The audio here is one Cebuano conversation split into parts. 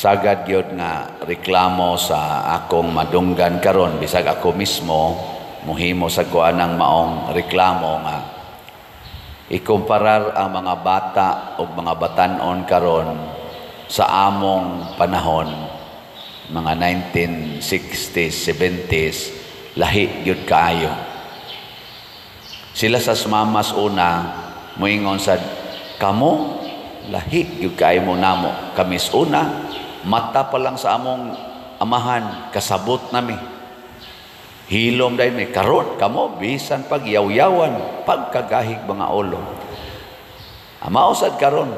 Sagad gyud nga reklamo sa akong madunggan karon, bisag ako mismo muhimo sa kuanang maong reklamo nga ikumparar ang mga bata ug mga batan-on karon sa among panahon, mga 1960s, 70s, lahi gyud kaayo. Sila sa mamas una moingon sad, "Kamo lahi gyud kaayo mo namo. Kami una, mata pa lang sa among amahan, kasabot nami. Hilom dahil mi. Karon kamo, bisan pag yaw-yawan, pagkagahig mga ulo." Mao sad karon.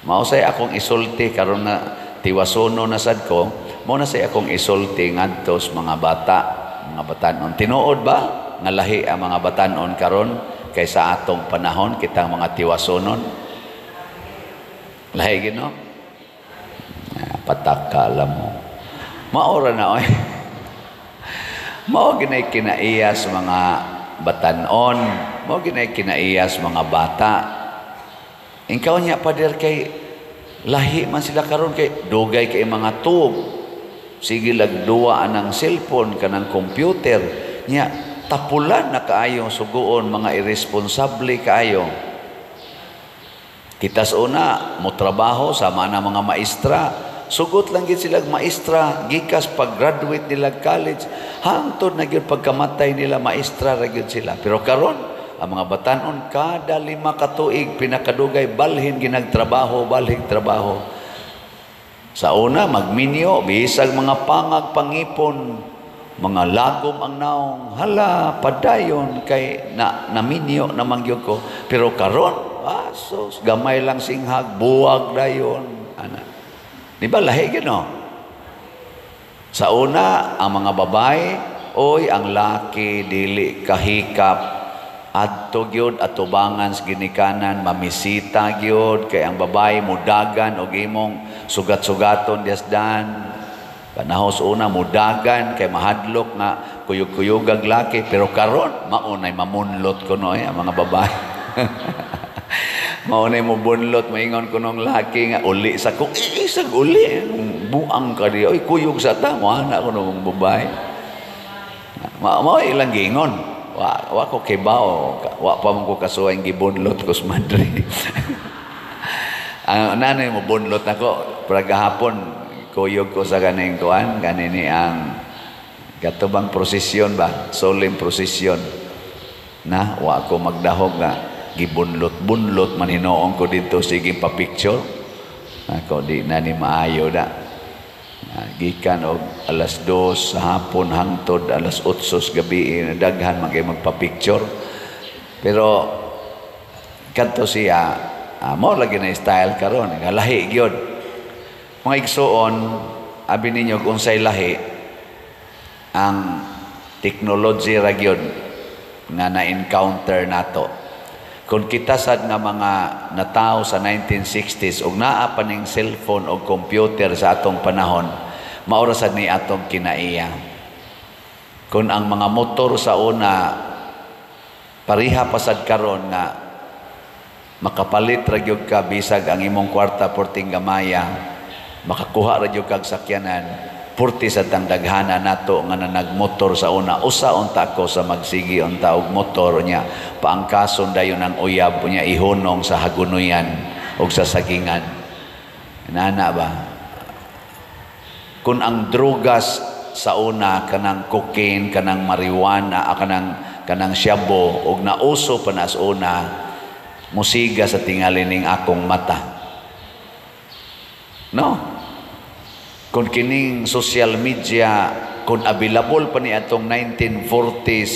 Mao say akong isulti karon na tiwasono na sad ko, mao na say akong isulti ngadto sa mga bata, mga batanon. Tinuod ba nga lahi ang mga batanon karon kaysa atong panahon, kitang mga tiwasonon? Lahi gyud, no? Ah, pataka alam mo. Maora na oy. Mao ginay kinaiya sa mga batanon, mao ginay kinaiya sa mga bata. Inkaw niya, "Pader, kay lahi man sila karon kay dugay kay mga tube. Sige lag duwa anang cellphone kanang computer." Nya tapulan na kaayo suguon, mga irresponsable kaayo. Kita sa una, mo trabaho sama na mga maestra. Sugot lang gid sila maestra gikas pag-graduate nila college hangtod na gyud pagkamatay nila, maestra ra gyud sila. Pero karon ang mga batanon, kada 5 ka tuig pinakadugay, balhin ginagtrabaho, balhin trabaho. Sa una, magminyo, bisag mga pangag pangipon, mga lagom ang naong, hala, padayon kay na naminyo naman gyud ko. Pero karon, asos, gamay lang singhag, buwag dayon. Ana. Di ba lahi gyud, no? Sa una, ang mga babae, oy, ang laki dili kahikap, adto gyud atubangan sa ginikanan, mamisita gyud kay ang babae mudagan og imong sugat-sugaton diasdan. Panahon sa una, mudagan kay mahadlok nga kuyog-kuyogag laki, pero karon maunay mamunlot kuno eh, ang mga babae. Maunay mo bunlot, maingon kuno ang laki nga uli sa ko, isag uli, buang ka di, oy, kuyog sa ta, mo ana kuno ang babae. Mao ilang giingon. Wa ko kibaw, wa pa man ko kasuway gibunlot ko sa madre. Ang nanay mo bunlot nako, pero gahapon kuyog ko sa kaning kuan, kanini ang katubang prosesyon ba, solemn prosesyon. Na wa ko magdahog nga gibunlot-bunlot man hinuon ko dito, sige pa picture. Ako di na ni maayo na. Gikan og alas 2 sa hapon hangtod alas 8 sa gabi, daghan man kay magpa-picture. Pero kadto siya, mo lagi na style karon, nga lahi gyud. Mga igsuon, abi ninyo kung unsay lahi ang technology ra gyud nga na-encounter nato. Kung kita sad nga mga natawo sa 1960s ug naa pa ning cellphone o computer sa atong panahon, maura sad ni atong kinaiya. Kung ang mga motor sa una pareha pa sad karon nga makapalit ra gyud ka bisag ang imong kwarta porting gamaya, makakuha ra gyud kag sakyanan, purti sa tang daghana nato nga nagmotor sa una. Usa unta ko sa magsigi unta og motor niya, paangkason dayon ang uyab niya, ihunong sa hagunoyan og sa sagingan. Nana ba? Kung ang drugas sa una kanang cocaine, kanang marijuana, kanang shabu og nauso pa na sa una, musiga sa tingali ning akong mata, no? Kung kining social media, kung available pa ni atong 1940s,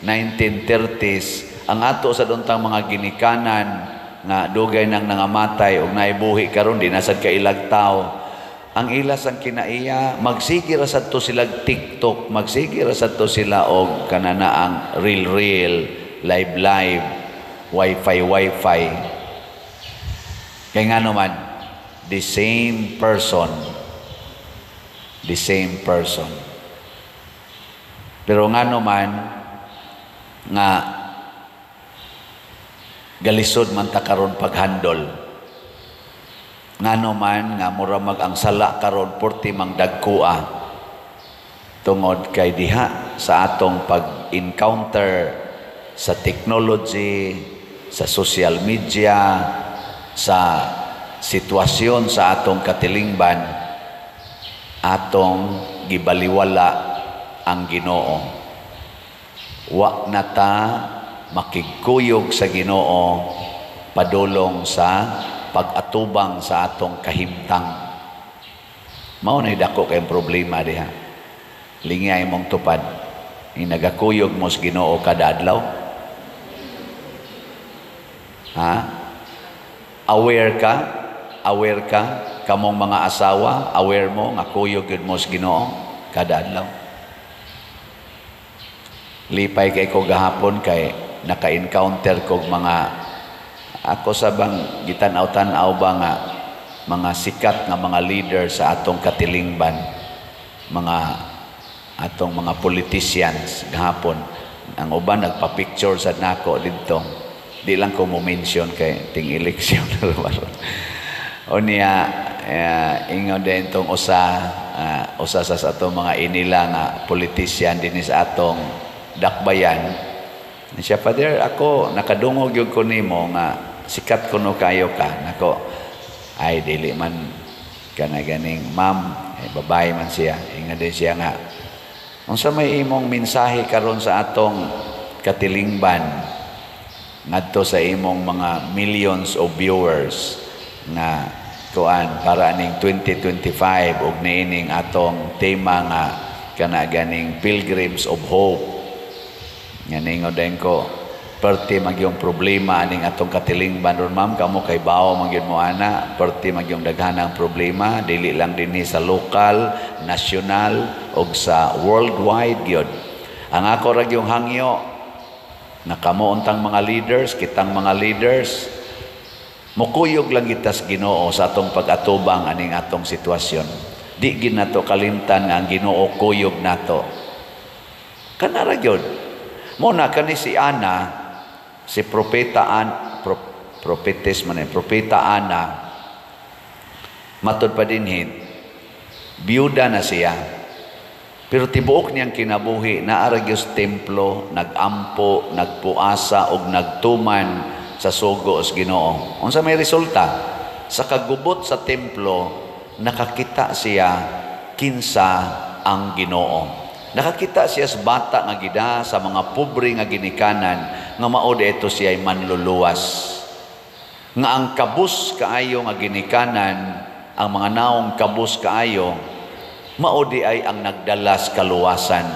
1930s, ang ato sa duntang mga ginikanan nga dugay nang nangamatay og naibuhi karon, di na sad kailag tao ang ilas ang kinaiya, magsige ra sad to sila TikTok, magsige ra sad to sila og kanana ang reel reel, live live, wifi wifi. Kay ngano man, the same person, the same person. Pero ngano man nga galisod man ta karon paghandol? Ngano man nga mura mag ang sala karon porti mang dagkua, tungod kay diha sa atong pag-encounter sa technology, sa social media, sa sitwasyon sa atong katilingban, atong gibaliwala ang Ginoo. Wa na ta makigkuyog sa Ginoo padulong sa pag-atubang sa atong kahimtang. Mao na dako kayong problema diha. Lingay mong tupad. Nagakuyog mo sa Ginoo kada adlaw? Ha? Aware ka? Aware ka? Kamong mga asawa, aware mo nga kuyog gyud mo sa Ginoo kada adlaw? Lipay kay ko gahapon kay naka-encounter kog mga ako sa bang gitan-aw-tan-aw ba nga mga sikat nga mga leader sa atong katilingban, mga atong mga politicians gahapon. Ang uban nagpa-picture sa nako didto. Di lang ko mo mention kay ting eleksyon. O niya, ingon din tong usa sa atong mga inila nga politician dinhi sa atong dakbayan siya, "Father, ako nakadungog gyud ko nimo nga sikat kuno kayo ka." Nako, ay dili man kana ganing ma'am, eh, babae man siya. Ingon din siya nga, "Unsa may imong mensahe karon sa atong katilingban ngadto sa imong mga millions of viewers nga kuan para aning 2025 ug niining atong tema nga kana ganing Pilgrims of Hope?" Nga ningon din ko, "Perti magyong problema aning atong katilingban ron, ma'am. Kamo kay bawo magyud mo ana, perti magyong daghanang problema, dili lang dinhi sa lokal, national ug sa worldwide gyud. Ang ako ra gyung hangyo na kamo untang mga leaders, kitang mga leaders, mukuyog lang kita sa Ginoo sa atong pag-atubang aning atong sitwasyon. Di gid nato kalimtan nga ang Ginoo kuyog nato." Kana ra gyud. Mo na kani si Ana, si propeta An, propetes man eh, propeta Ana, matud pa dinhi, biyuda na siya. Pero tibuok niyang kinabuhi, naa ra gyud sa templo, nagampo, nagpuasa og nagtuman sa sugo sa Ginoo. Unsa may resulta? Sa kagubot sa templo, nakakita siya kinsa ang Ginoo. Nakakita siya sa bata nga gida sa mga pobre nga ginikanan nga mao ito siya ay manluluwas. Nga ang kabus kaayo nga ginikanan, ang mga naong kabus kaayo, mao di ay ang nagdalas kaluwasan.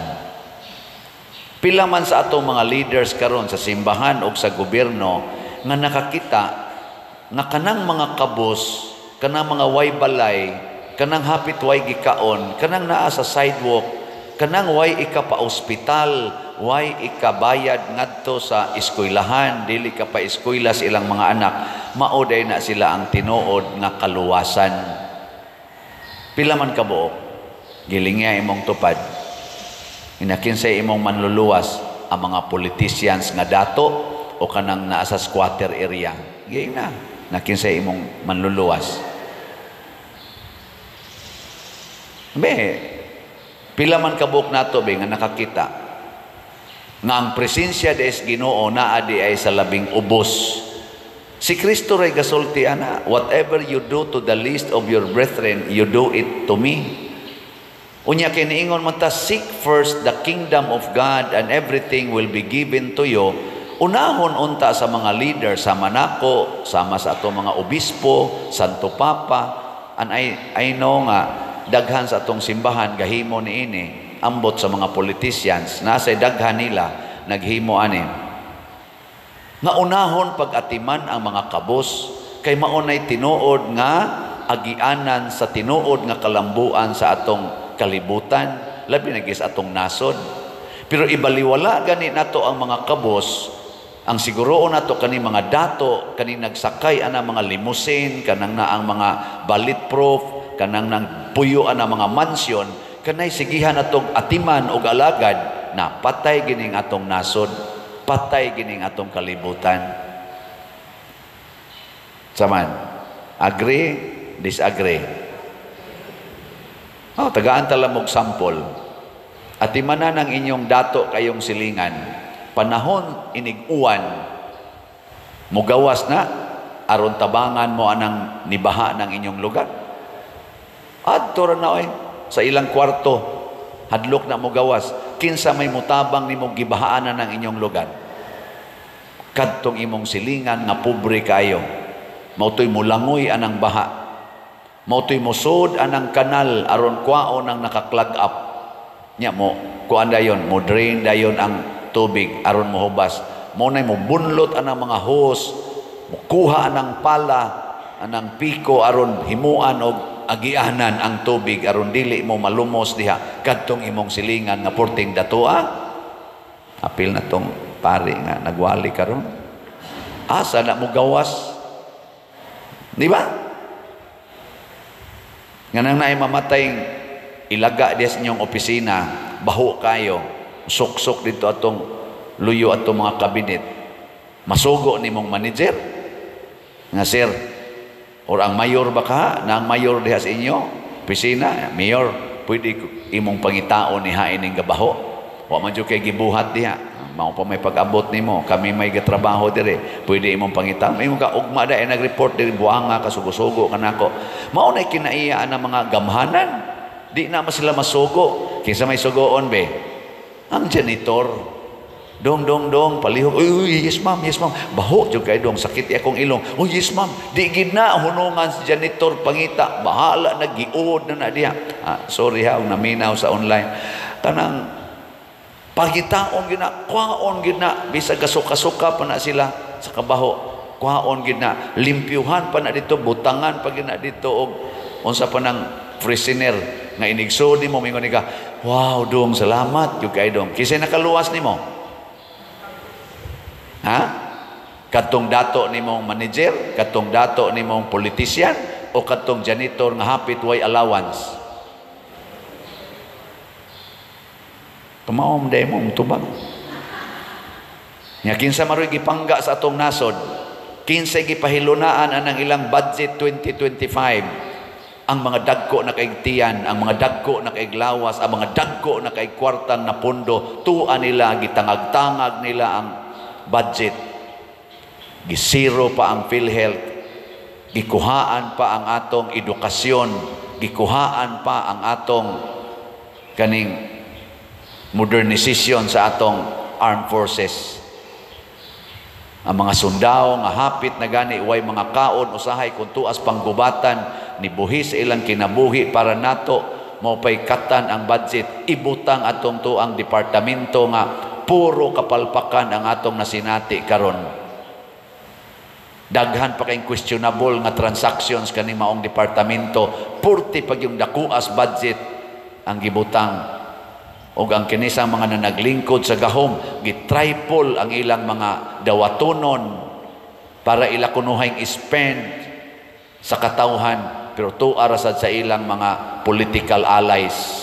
Pila man sa atong mga leaders karon sa simbahan o sa gobyerno nga nakakita nga kanang mga kabus, kanang mga way balay, kanang hapit way gikaon, kanang naa sa sidewalk, kanang way ika pa-ospital, way ikabayad ngadto sa eskwelahan, dili ka pa eskwela sa ilang mga anak, mao day na sila ang tinuod nga kaluwasan? Pila man kabuok? Gilingya imong tupad. Inakinsay imong manluluwas, ang mga politicians nga dato o kanang naa sa squatter area? Giing na. Nakinsay imong manluluwas? Be, pila man kabuok nato be nga nakakita nga ang presensya des Ginoo naa di ay sa labing ubos? Si Kristo ray gasulti ana, "Whatever you do to the least of your brethren, you do it to me." Unya kay niingon man ta, "Seek first the kingdom of God and everything will be given to you." Unahon unta sa mga leader, sama nako, sama sa atong mga obispo, Santo Papa, and I know nga daghan sa atong simbahan gahimo niini, ambot sa mga politicians, nasa daghan nila naghimo ani. Nga unahon pag-atiman ang mga kabos kay maunay tinuod nga agianan sa tinuod nga kalambuan sa atong kalibutan, labi na gyud sa atong nasod. Pero ibaliwala gani nato ang mga kabos, ang siguroon nato kani mga dato, kani nagsakay ana mga limousine, kanang na ang mga bulletproof, kanang nang puyo ana mga mansion, kanay sigihan natong atiman og alagad na patay gining atong nasod, patay gining atong kalibutan. Saman, agree, Disagree? Oh, tagaan ta lang og sample. Atimanan ang inyong dato kayong silingan. Panahon inig-uwan, mugawas na, aron tabangan mo anang nibaha ng inyong lugar. Adto ra na oy, sa ilang kwarto, hadlok na mogawas. Kinsa may mutabang nimo gibahaan na ng inyong lugar? Kadtong imong silingan nga pobre kayo. Mautoy mulangoy anang baha. Mautoy musod anang kanal aron kwaon ang naka-clog up. Nya mo kuan dayon, mo drain dayon ang tubig aron mohubas. Mo nay mo bunlot anang mga hose, mukuha anang pala, anang piko aron himuan og agianan ang tubig aron dili mo malumos diha kadtong imong silingan nga porting datoa. Apil na tong pari nga nagwali karon. Asa na mo gawas? Di ba? Nga nang naay mamatay ilaga diya sa inyong opisina, baho kayo, suksok dito atong luyo atong mga kabinet. Masugo nimong manager nga sir, or ang mayor ba ka, na ang mayor diha sa inyo opisina, mayor, pwede imong pangitaon ni hain ning gabaho. Wa man jud kay gibuhat diha. Mao pa may pag-abot nimo, kami may gatrabaho dire, pwede imong pangitaon. Imong ka ugma da nag-report diri, buanga ka, sugo-sugo kanako. Mao nay kinaiya ang mga gamhanan. Di na sila masugo. Kinsa may sugoon be? Ang janitor. Dong, dong, dong, palihog. Uy, uy, yes ma'am, yes ma'am. Baho jud kay dong, sakit akong ilong. Oh, yes ma'am. Di gid na hunungan si janitor pangita. Bahala na giud na na diha. Ah, sorry ha, og naminaw sa online. Kanang pagitaon gid na, kwaon gid na, bisag kasuka-suka pa na sila sa kabaho. Kwaon gid na, limpyuhan pa na dito, butangan pa gid na dito og unsa pa nang freshener nga inigsud nimo, mingon ka, wow dong, salamat jud kay dong. Kisay nakaluwas nimo? Ha? Kadtong dato nimong manager, kadtong dato nimong politician, o kadtong janitor nga hapit way allowance? Tumaom day mo tubag. Nya kinsa maroy gipangga sa atong nasod, kinsay gipahilunaan anang ilang budget 2025, ang mga dagko na kaigtian, ang mga dagko na kaiglawas, ang mga dagko na kaigkwartang na pondo, tuwa nila, gitangag-tangag nila ang budget. Gisiro pa ang PhilHealth, gikuhaan pa ang atong edukasyon, gikuhaan pa ang atong kaning modernization sa atong armed forces. Ang mga sundao nga hapit na gani way mga kaon usahay kung tuas panggubatan ni buhi sa ilang kinabuhi para nato maupay katan ang budget, ibutang atong tuang departamento nga puro kapalpakan ang atong nasinati karon. Daghan pa kayong questionable nga transactions kani maong departamento, purti pag yung dakuas budget ang gibutang. Og ang kinisang mga nanaglingkod sa gahom, gitripol ang ilang mga dawatonon para ila kunuhang spend sa katawhan, pero tuwa ra sad sa ilang mga political allies.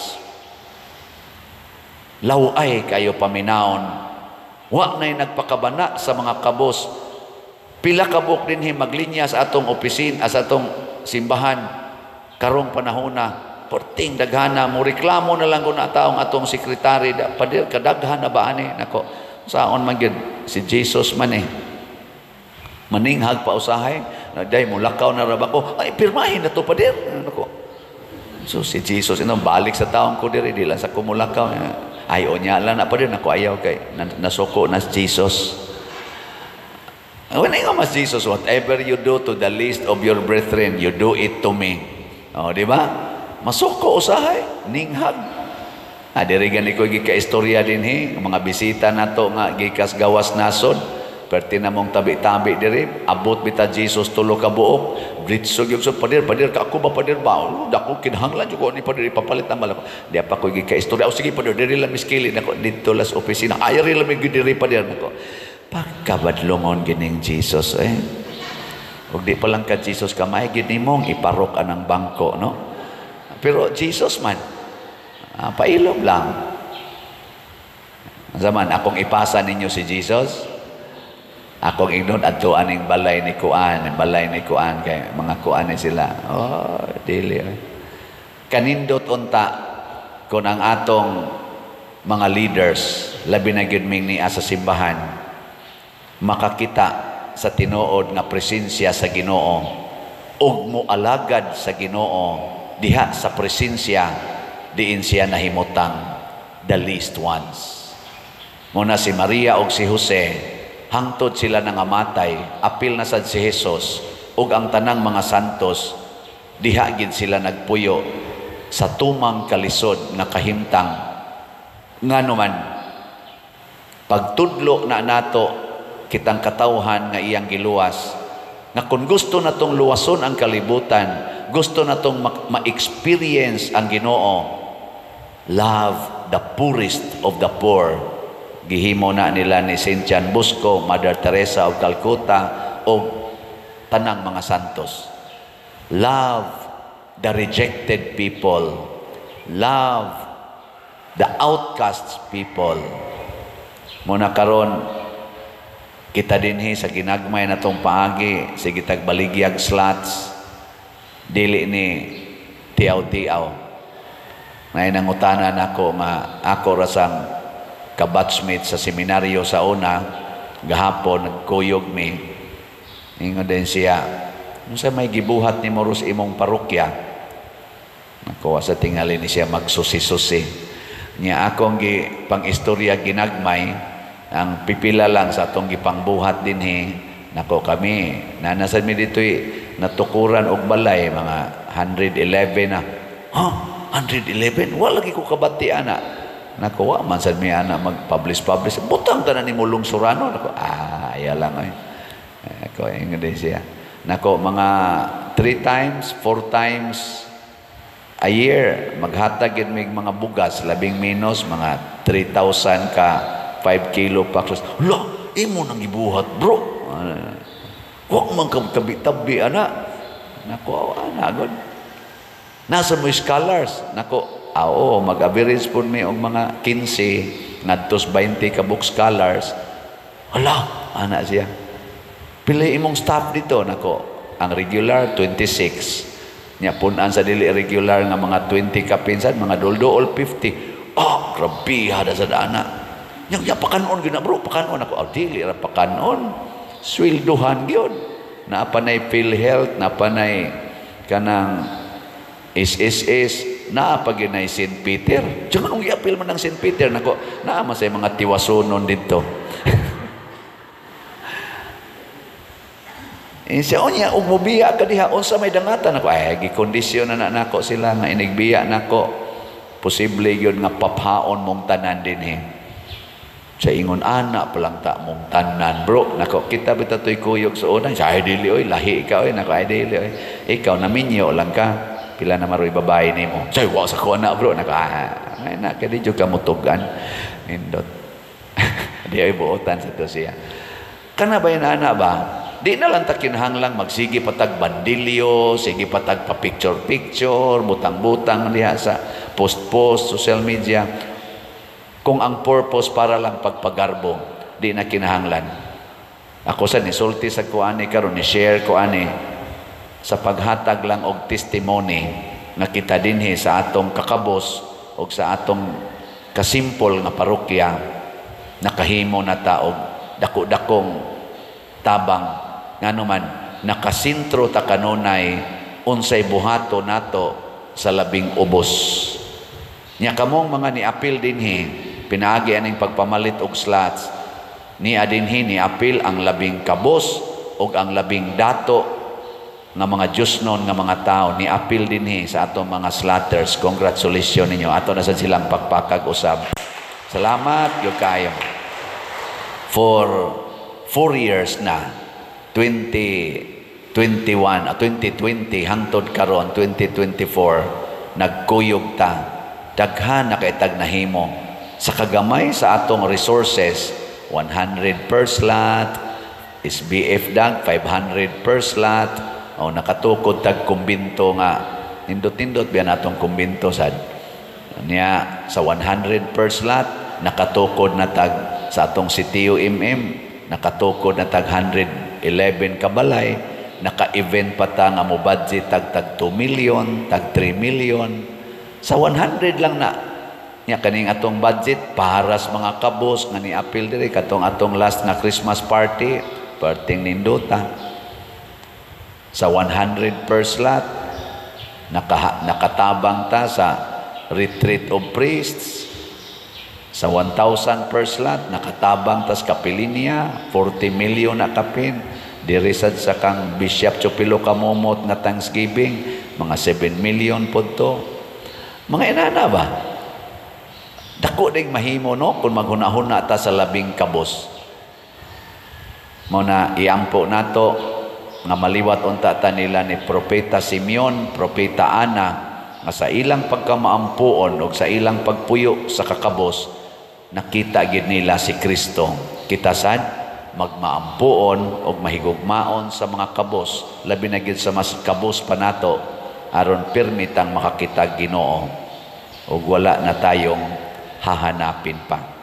Laway kayo paminawon. Wa na'y nagpakabana sa mga kabos. Pila kabuk dinhi maglinya sa atong opisina, sa atong simbahan karong panahona. Porting daghana mo reklamo na lang kung taong atong sekretary da, padir kadaghan na ba ani nako saon man gyud si Jesus man eh maninghag pa usahay day mulakaw na ra ba ko, ay pirmahin na to padir nako. So si Jesus inong balik sa taong ko diri, di lang sa kumulakaw, ay onya lang na padir nako, ayaw kay nasuko na si Jesus. When I mas Jesus, whatever you do to the least of your brethren, you do it to me. Oh, di ba? Masuko usahay, ninghag. Ah, diri gani ko gika-istorya dinhi, mga bisita nato nga gikas gawas nasod, perti na mong tabi-tabi diri, abot bita Jesus tulo ka buok, dritso gyud so padir, padir ka ako ba padir ba? Oh, dako kinahanglan jud ko ni padir ipapalit ang balak. Di pa ko gika-istorya. Oh, sige padir, diri lang miskili nako didto las opisina. Ay ri lang gyud diri padir nako. Pagkabadlongon gining Jesus eh. Ug di pa lang ka Jesus kamay gid nimong iparok anang bangko, no? Pero Jesus man, pailom lang. Zaman, akong ipasa ninyo si Jesus. Akong ingnon adto aning balay ni kuan, balay ni kuan kay mga kuan ni sila. Oh, dili. Eh. Kanindot unta kung ang atong mga leaders, labi na gyud ming niya sa simbahan, makakita sa tinuod nga presensya sa Ginoo ug moalagad sa Ginoo diha sa presensya diin siya nahimutang the least ones. Muna si Maria ug si Jose, hangtod sila nangamatay, apil na sad si Jesus ug ang tanang mga santos, diha gid sila nagpuyo sa tumang kalisod nga kahimtang. Ngano man pagtudlo na nato kitang katawhan nga iyang giluwas, nga kung gusto natong luwason ang kalibutan, gusto natong ma-experience ang Ginoo, love the poorest of the poor. Gihimo na nila ni Saint John Bosco, Mother Teresa of Calcutta o tanang mga santos. Love the rejected people. Love the outcast people. Muna karon kita dinhi sa ginagmay natong paagi, sige tag baligyag slots, dili ni tiaw-tiaw. Nay nangutana nako nga ako rasang kabatchmate sa seminaryo sa una, gahapon nagkuyog mi. Ingon din siya, unsa may gibuhat ni Moros imong parokya? Nakuha sa tingali ni siya magsusi-susi. Nya akong gi pang-istorya ginagmay, ang pipila lang sa atong gipangbuhat dinhi. Nako kami, nanasad mi dito'y natukuran og balay, mga 111 na. Ha? 111? Wala lagi ko kabati, ana. Nako, wa man sad mi ana mag-publish-publish. Butang tanan ni mulong surano. Nako, ah, aya lang ay. Ako, ingon din siya. Nako, mga 3 times, 4 times a year, maghatag yun mig mga bugas, labing minus, mga 3,000 ka 5 kilo packs. Hala, imo nang ibuhat, bro. Wa man ka tabi-tabi, ana. Nako, ana, god. Nasa mo scholars. Nako, ah, oo, mag-average po mi og mga 15, ngadtos 20 ka book scholars. Hala, ana siya. Pila imong staff dito? Nako, ang regular, 26. Nya punan sa dili regular nga mga 20 ka pinsan, mga duldool 50. Oh, grabe hada sa dana. Nya nya pakanon gyud na, bro, pakanon ako. Oh, dili ra pakanon. Sweldohan gyud. Naa pa nay PhilHealth, naa pa nay kanang SSS, naa pa gyud nay St. Peter. Diyan anong giapil man ng St. Peter nako, naa man say mga tiwasonon didto. Siya, unya, ug mobiya ka diha, unsa may dangatan ako? Ay, gikondisyon na nako sila nga inigbiya nako. Posible yun nga paphaon mong tanan dinhi. Sa ingon, ana palang ta mong tanan, bro. Nako, kita bita to'y kuyog sa unang. Siya, ay, dili, oy, lahi ka, oy. Nako, ay, dili, oy. Ikaw, naminyo lang ka. Pila na maroy babae nimo. Siya, wa sa ko na, bro. Nako, ah, ay, na, kaya di ka mutugan. Nindot. Di ay buotan sa to siya. Kana ba yun, ana ba? Di na lang ta kinahanglang magsige patag bandilyo, sige patag pa picture-picture, butang-butang diha sa post-post, social media. Kung ang purpose para lang pagpagarbo, di na kinahanglan. Ako sa nisulti sa kuani karon, ni share ko ani sa paghatag lang og testimony nga kita dinhi sa atong kakabos og sa atong kasimpol nga parokya, nakahimo na ta og dako-dakong tabang. Ngano man nakasentro ta kanunay unsay buhato nato sa labing ubos. Nya kamong mga niapil dinhi, pinaagi aning pagpamalit og slots, niya dinhi niapil ang labing kabos og ang labing dato nga mga Diyosnon nga mga tao niapil dinhi sa atong mga slotters. Congratulations ninyo. Ato na sad silang pagpakag usab. Salamat gyud kaayo. For 4 years na, 2021, 2020 hangtod karon 2024, nagkuyog ta, daghan na kay tag nahimo sa kagamay sa atong resources. 100 per slot, SBF dag 500 per slot, o nakatukod tag kumbinto nga nindot-nindot biya natong kumbinto sad niya sa 100 per slot, nakatukod na tag sa atong CTO MM Nakatukod na tag 111 ka balay, naka-event pa ta nga mo budget tag tag 2 million, tag 3 million. Sa 100 lang na. Nya kaning atong budget para sa mga kabos nga ni-apil diri katong atong last nga Christmas party, perting nindota. Sa 100 per slot, nakatabang ta sa retreat of priests. Sa 1,000 per slot, nakatabang tas kapilinya, 40 million na kapin. Diri sad sa kang Bishop Chupilo Kamumot nga Thanksgiving, mga 7 million pod to. Mga inana ba? Dako ding mahimo, no, kung maghuna-huna ta sa labing kabos. Mao na iampo nato nga maliwat unta ta nila ni Propeta Simeon, Propeta Ana, nga sa ilang pagkamaampuon o sa ilang pagpuyo sa kakabos, nakita gid nila si Kristo. Kita sad magmaampuon og mahigugmaon sa mga kabos, labi na gid sa mas kabos pa nato, aron pirmi tang makakita Ginoo ug wala na tayong hahanapin pa.